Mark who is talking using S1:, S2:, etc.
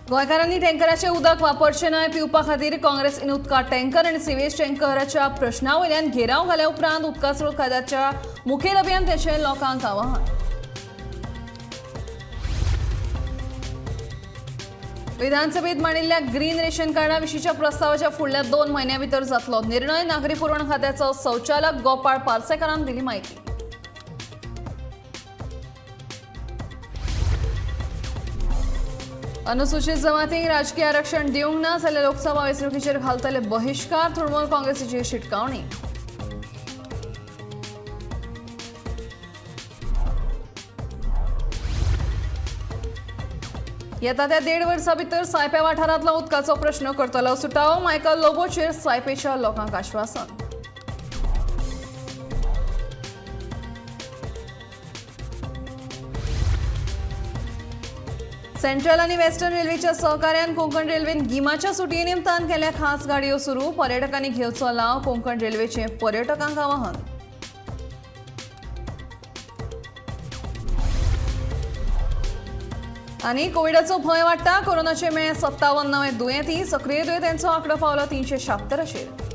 S1: गोंयकारांनी टँकराचें उदक वापरचें न्हय. पिवपा खातीर काँग्रेसीन उदका टँकर आनी सिवेज टँकराच्या प्रश्ना वयल्यान घेराव घाल्या उपरांत उदका स्रोत खात्याच्या मुखेल अभियंत्याचें लोकांक आवाहन. विधानसभेत मांडिल्ल्या ग्रीन रेशन कार्डा विशींच्या प्रस्तावाच्या फुडल्या 2 म्हयन्यां भितर जातलो निर्णय. नागरी पुरवण खात्याचो संचालक गोपाळ पार्सेकारान दिली म्हायती. अनुसूचित जमातींक राजकीय आरक्षण दिवंक ना जाल्यार लोकसभा वेंचणुकीचेर घालतले बहिश्कार. तृणमूल काँग्रेसीची शिटकावणी. येता त्या 1.5 वर्सां भितर सायप्या वाठारांतलो उदकाचो प्रश्न करतलो सुटावो. मायकल लोबोचेर सायपेच्या लोकांक आश्वासन. सेंट्रल आनी वेस्टर्न रेल्वेच्या सहकार्यान कोंकण रेल्वेन गिमाच्या सुटये निमतान केल्या खास गाडयो सुरू. पर्यटकांनी घेवचो लाव. कोंकण रेल्वेचें पर्यटकांक आवाहन. आनी कोविडाचो भंय वाडटा. कोरोनाचे मेळ्ळे 57 नवे दुयेंती. सक्रीय दुयेंत्यांचो आंकडो पावलो 376चेर.